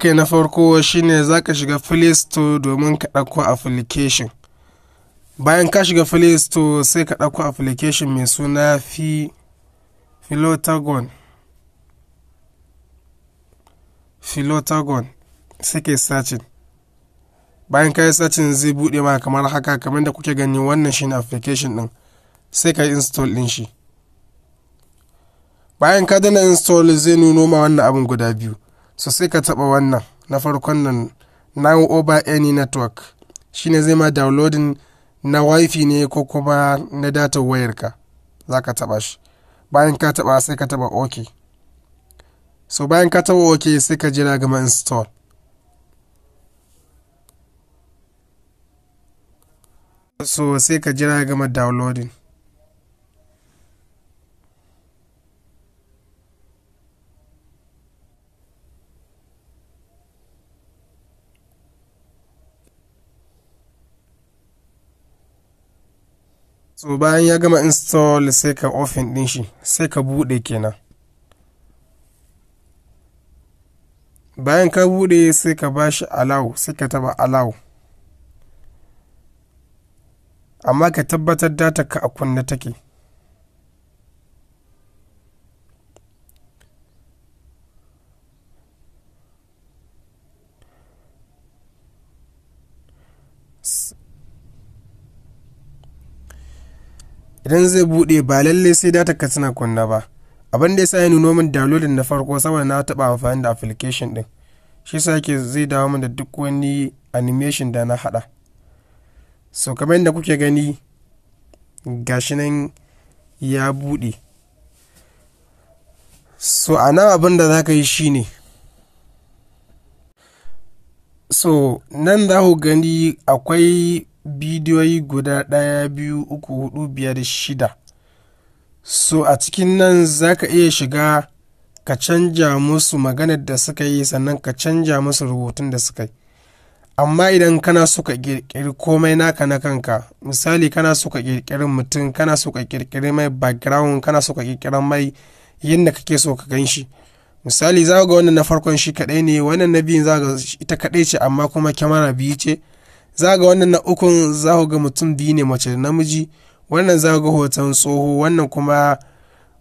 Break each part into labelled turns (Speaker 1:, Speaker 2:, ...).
Speaker 1: Kai na farko shine za ka shiga Play Store domin ka ɗauko application. Bayan ka shiga Play Store sai ka ɗauko application mai suna Plotagon. Plotagon sai ka yi searching. Bayan ka yi searching zai buɗe maka kamar haka, kamar da kuke gani wannan shine application ɗin. Sai ka yi install ɗin shi. Bayan ka danna install zai nuno ma wannan abin guda biyu. So sai ka taɓa wannan na farkon nan, now over any network. Shine zai ma downloading na wifi ne ko kuma na data wayarka. Za ka taɓa shi. Bayan ka taɓa sai ka taɓa OK. So bayan ka taɓa OK sai ka jira gama install. So sai ka jira gama downloading. So bayan ya gama install sai ka open din shi, sai ka bude kenan. Bayan ka bude sai ka bashi allow, sai ka taba allow. Amma ka tabbatar data ka a kunne take. Idan zai bude ba lalle sai data ka tana kunna ba. Abin da yasa ya nuno min downloading na farko saboda na taba amfani da application din. Shi yasa yake zai dawo min da duk wani animation da na hada. So kamar yadda kuke gani gashi nan ya bude. So a nan abin da za ka yi shine, so nan za ku gani akwai bidiyoyi guda 1, 2, 3, 4, 5, 6. So a cikin nan za ka iya shiga ka canja musu maganar da suka yi, sannan ka canja musu rubutun da suka yi. Amma idan kana so ka ƙirƙiri komai naka na kanka, misali kana so ka ƙirƙiri mutum, kana so ka ƙirƙiri mai background, kana so ka ƙirƙiri mai yadda kake so ka gan shi. Misali za ga wannan na farkon shi kaɗai ne, wannan na biyun za ga ita kaɗai ce amma kuma kyamara biyu ce. Za ga wannan na ukun za ku ga mutum biyu ne, mace da namiji. Wannan za ga hoton tsoho, wannan kuma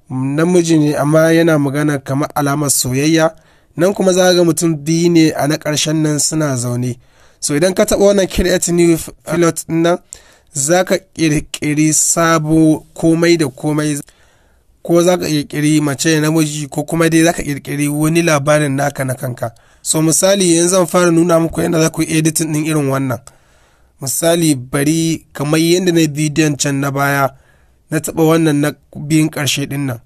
Speaker 1: namiji ne amma yana magana kamar alamar soyayya. Nan kuma za ga mutum biyu ne a na ƙarshen nan suna zaune. So idan ka taɓa wannan create new pilot ɗin nan, za ka ƙirƙiri sabo komai da komai. Ko za ka ƙirƙiri mace da namiji, ko kuma dai za ka ƙirƙiri wani labarin naka na kanka. So misali yanzu zan fara nuna muku yadda za ku yi editing ɗin irin wannan. Misali bari kamar yadda na bidiyon can na baya, na taɓa wannan na biyun ƙarshe ɗin nan.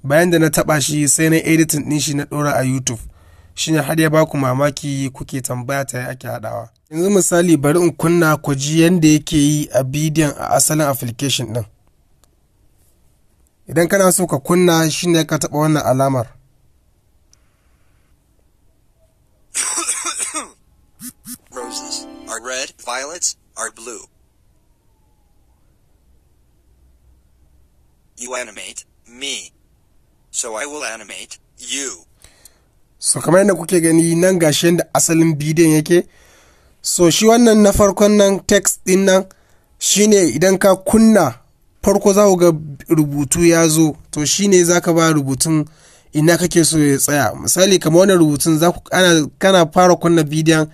Speaker 1: Bayan da na taɓa shi sai na editing ɗin shi na ɗora a YouTube. Shine har ya baku mamaki kuke tambaya ta yaya ake haɗawa. Yanzu misali bari in kunna ku ji yadda yake yi a bidiyon a asalin application ɗin. Idan kana so ka kunna shine ka taɓa wannan alamar.
Speaker 2: Roses are red, violets are blue. You animate me, so I will animate you.
Speaker 1: So kamar yadda kuke gani nan gashi yadda asalin bidiyon yake. So shi wannan na farkon nan text din nan shine idan ka kunna farko za ku ga rubutu ya zo, to shine za ka ba rubutun ina kake so ya tsaya. Misali kamar wannan rubutun kana fara kunna bidiyon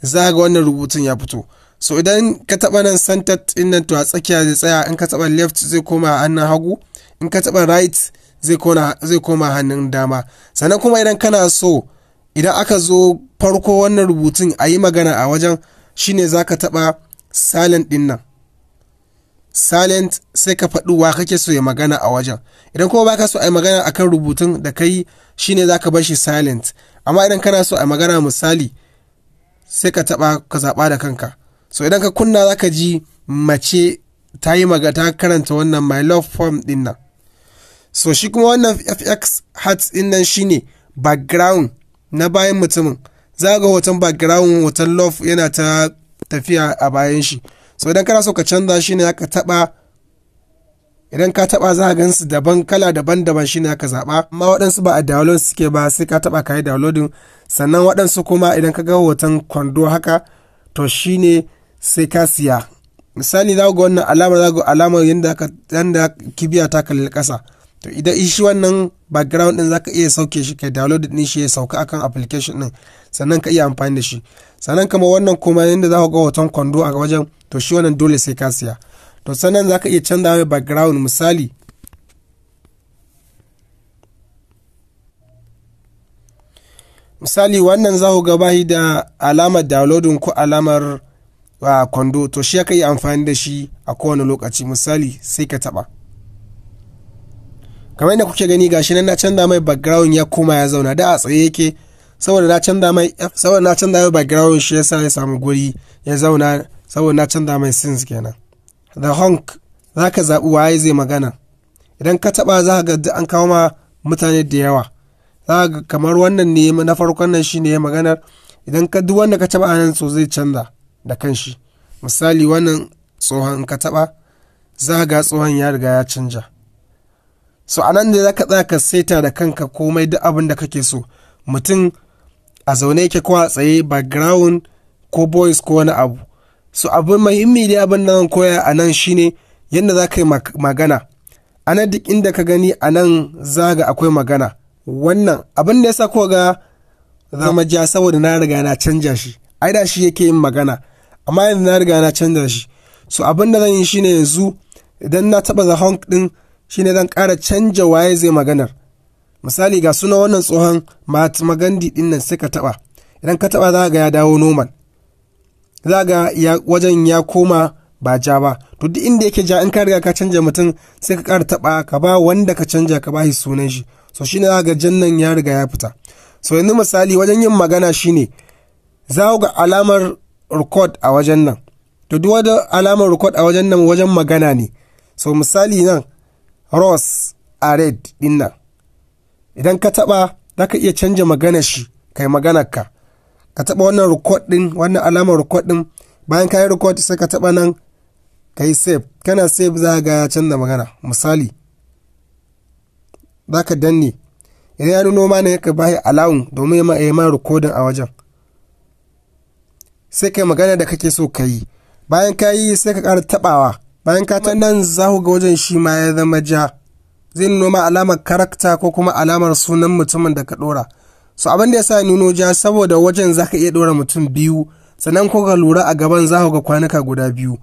Speaker 1: za ga wannan rubutun ya fito. So idan ka taɓa nan center din nan to a tsakiya zai tsaya, in ka taɓa left zai koma hannun hagu, in ka taɓa right zai koma hannun dama. Sannan kuma idan kana so idan aka zo farko wannan rubutun a yi magana a wajen, shine za ka taɓa silent din nan. Silent sai ka faɗi wa kake so ya magana a wajen. Idan kuma baka so a yi magana akan rubutun da kai shine za ka bar shi silent. Amma idan kana so a yi magana misali sai ka taɓa ka zaɓa da kanka. So idan ka kunna za ka ji mace ta yi magana, ta karanta wannan my love form din nan. So shi kuma wannan FX hat din nan shine background na bayan mutumin. Za ga hoton background, hoton love yana ta tafiya a bayan shi. So idan kana so ka canza shi ne ka taɓa Idan ka taba za ka gansu daban, kala daban-daban, shine aka zaba. Amma waɗansu ba a download suke ba, sai ka taba ka yi downloading. Sannan waɗansu kuma idan ka ga hoton kwando haka, to shine sai ka siya. Misali, za ga wannan alamar, za ga alamar yanda kibiya ta kalli ƙasa. To idan shi wannan background din, zaka iya sauke shi, kai download din shi, ya sauka akan application din, sannan ka iya amfani da shi. Sannan kamar wannan kuma, yanda za ka ga hoton kwando a wajen, to shi wannan dole sai ka siya. To sannan zaka iya canza mai background. Misali, wannan za ku ga bayi da alamar downloading ko alamar kwando, to shi ka iya amfani da shi a kowane lokaci. Misali, sai ka taba kamar yadda kuke gani, gashi nan na canza mai background, ya koma ya zauna. Da a tsaye yake, saboda na canza mai background, shi yasa ya samu guri ya zauna, saboda na canza mai scenes kenan. The honk, za ka zaɓi waye zai magana. Idan ka taɓa, za ka ga an kawo ma mutane da yawa. Za ga kamar wannan ne na farkon nan, shine ya maganar. Idan ka duk wanda ka taɓa nan, so zai canza da kanshi. Misali, wannan tsohon, in ka taɓa, za ga tsohon ya riga ya canja. So a nan ne za ka tsaya ka saita da kanka komai, duk abin da kake so, mutum a zaune yake ko a tsaye, background ko voice ko wani abu. So abu muhimmi dai, abin da zan koya a nan shine yadda za ka yi magana. A nan duk inda ka gani a nan, za ga akwai magana. Wannan abin da ya sa ko ga zama ja, saboda na riga na canja shi. Ai da shi yake yin magana, amma yanzu na riga na canja shi. So abin da zan yi shine, yanzu idan na taba the honk din, shine zan ƙara canja waye zai maganar. Misali, ga suna wannan tsohon Mahatma Gandhi din nan, sai ka taba. Idan ka taba, za ga ya dawo normal, za ga wajen ya koma ba ja ba. To duk inda yake ja, in ka riga ka canja mutum, sai ka ƙara taba, ka ba wanda ka canja, ka ba shi sunan shi. So shine za ga jan nan ya riga ya fita. So yanzu misali, wajen yin magana shine za ga alamar record a wajen nan. To duk wata alamar record a wajen nan, wajen magana ne. So misali, nan rose a red din nan, idan ka taba, za ka iya canja magana shi, kai maganar ka. Ka taba wannan record din, wannan alamar record din. Bayan ka yi record, sai ka taba nan, ka yi save. Kana save, za ga ya canza magana. Misali, za ka danne, idan ya nuno ma ne, ka bayi allowing domin ya yi ma recording a wajen, sai kai magana da kake so ka yi. Bayan ka yi, sai ka ƙara tabawa. Bayan ka ta nan, za ku ga wajen shi ma ya zama ja, zai nuno ma alamar character ko kuma alamar sunan mutumin da ka ɗora. So abin da ya sa nuno ja, saboda wajen za ka iya ɗora mutum biyu. Sannan ko ka lura, a gaban za ku ga kwanuka guda biyu.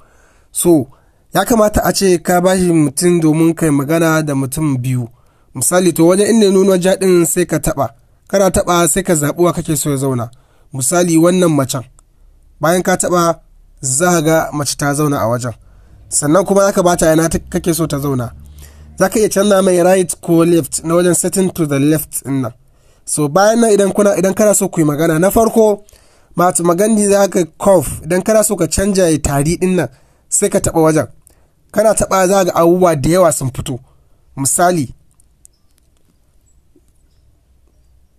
Speaker 1: So ya kamata a ce ka bashi mutum domin kai magana da mutum biyu, misali. To wajen inda nuno ja din, sai ka taba. Kana taba, sai ka zaɓi wa kake so ya zauna. Misali, wannan macen. Bayan ka taba, za ga mace ta zauna a wajen. Sannan kuma za ka bata yana kake so ta zauna. Za ka iya canza mai right ko left na wajen setting to the left din nan. So bayan nan, idan kana so ku yi magana, na farko Mahatma Gandhi, za ka cough. Idan kana so ka canja ya tari din nan, sai ka taba wajen. Kana taba, za ga abubuwa da yawa sun fito. Misali,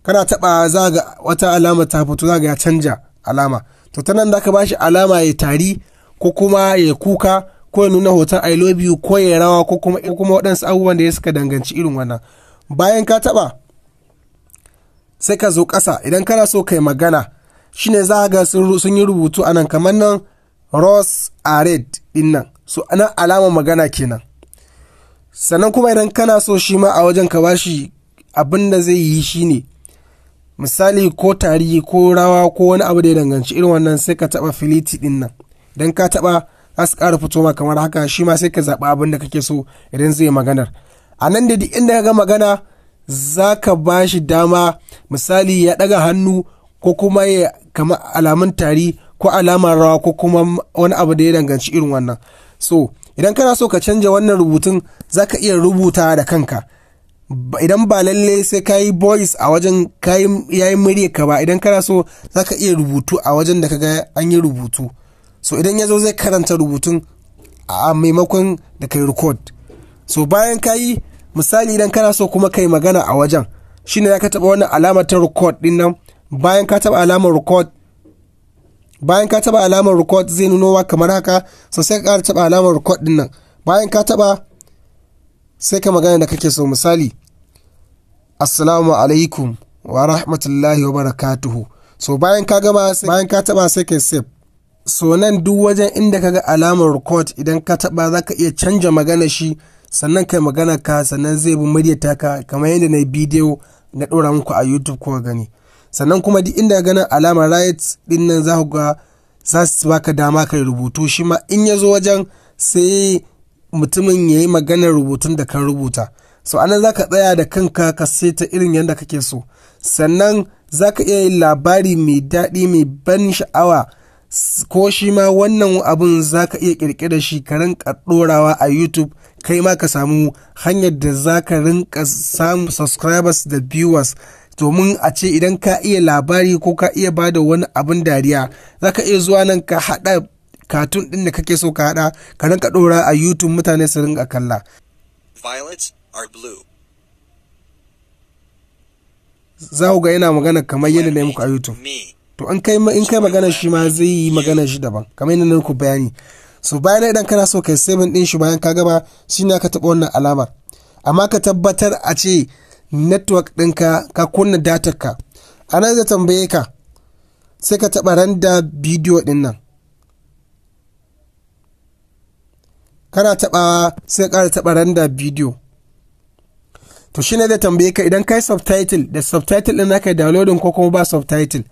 Speaker 1: kana taba, za ga wata alama ta fito, za ga ya canja alama. To ta nan za ka bashi alama ya tari, ko kuma ya kuka, ko ya nuna hoton "I love you", ko ya rawa, ko kuma waɗansu abubuwan da ya suka danganci irin wannan. Bayan ka taba, sai ka zo ƙasa. Idan kana so kai magana, shine za ga sun yi rubutu a nan, kamar nan rose a red din nan. So anan alamar magana kenan. Sannan kuma idan kana so shi ma a wajen ka bashi abin da zai yi, shine misali ko tari ko rawa ko wani abu da ya danganci irin wannan, sai ka taba filiti din nan. Idan ka taba, za su ƙara fito ma kamar haka. Shi ma sai ka zaɓi abin da kake so idan zai maganar. A nan da duk inda ka ga magana, za ka ba shi dama, misali ya ɗaga hannu, ko kuma ya kama alamun tari, ko alamar rawa, ko kuma wani abu da ya danganci irin wannan. So idan kana so ka canja wannan rubutun, za ka iya rubuta da kanka, idan ba lalle sai ka yi voice a wajen yayin murya ka ba. Idan kana so, za ka iya rubutu a wajen da ka ga an yi rubutu. So idan ya zo, zai karanta rubutun a maimakon da kai record. So bayan ka yi, misali idan kana so kuma kai magana a wajen, shine za ka taɓa wannan alamar ta record din nan. Bayan ka taɓa alamar record, bayan ka taɓa alamar record, zai nuno wa kamar haka. So sai ka ƙara taɓa alamar record din nan. Bayan ka taɓa, Sai ka magana da kake so, misali assalamu alaikum wa rahmatullahi wa barakatuhu. So bayan ka gama, bayan ka taba sai kai save. So nan duk wajen inda kaga alamar record, idan ka taba zaka iya canja magana shi, sannan kai magana ka, sannan zai bi muryar taka kamar yadda na bidiyo na ɗora muku a YouTube ko gani. Sannan kuma duk inda ganin alamar right din nan, za ku ga za su baka dama kai rubutu. Shi ma in ya zo wajen, sai mutumin ya yi maganar rubutun da kan rubuta. So anan za ka tsaya da kanka ka saita irin yadda kake so. Sannan za ka iya yin labari mai daɗi mai ban sha'awa, ko shi ma wannan abun za ka iya ƙirƙirar shi ka rinka ɗorawa a YouTube, kai ma ka samu hanyar da za ka rinka samun subscribers da viewers. Domin a ce idan ka iya labari ko ka iya bada wani abin dariya, za ka iya zuwa nan ka haɗa cartoon ɗin da kake so ka haɗa, ka rinka ɗora a YouTube, mutane su rinka kalla.
Speaker 2: Violets are blue.
Speaker 1: Za ku ga yana magana kamar yadda na yi muku a YouTube.
Speaker 2: Me.
Speaker 1: To in kai magana, shi ma zai yi magana shi daban kamar yadda na muku bayani. So bayan idan kana so kai saving din shi bayan ka gama, shine ka taɓa wannan alamar. Amma ka tabbatar a ce network ɗinka ka kunna datar ka. A nan zai tambaye ka, sai ka taɓa render bidiyo ɗin nan. Kana taɓawa sai ka ƙara taɓa render bidiyo. To shine zai tambaye ka idan kai subtitle da subtitle ɗin naka downloading ko kuma ba subtitle,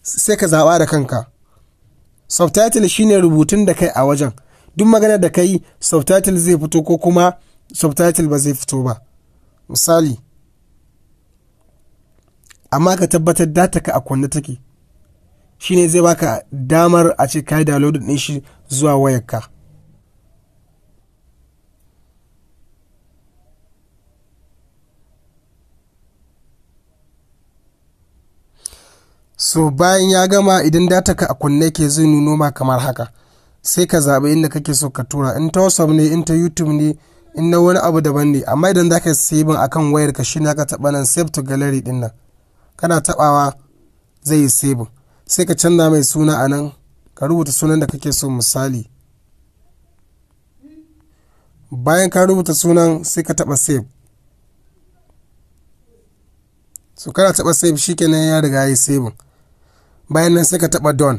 Speaker 1: sai ka zaɓa da kanka. Subtitle shine rubutun da kai a wajen. Duk maganar da kai, subtitle zai fito ko kuma subtitle ba zai fito ba. Misali, amma ka tabbatar data ka a kunne take. Shine zai baka damar a ce ka yi downloading ɗin shi zuwa wayarka. So bayan ya gama, idan data ka a kunne ke, zai nuno ma kamar haka. Sai ka zaɓi inda kake so ka tura, in ta WhatsApp ne, in ta YouTube ne, in na wani abu daban ne. Amma idan za ka yi saving akan wayar ka, shine ka taɓa nan save to gallery ɗin nan. Kana taɓawa zai yi saving. Sai ka canza mai suna a nan, ka rubuta sunan da kake so, misali. Bayan ka rubuta sunan, sai ka taɓa save. So kana taɓa save, shikenan, ya riga ya yi saving. Bayan nan sai ka taɓa done.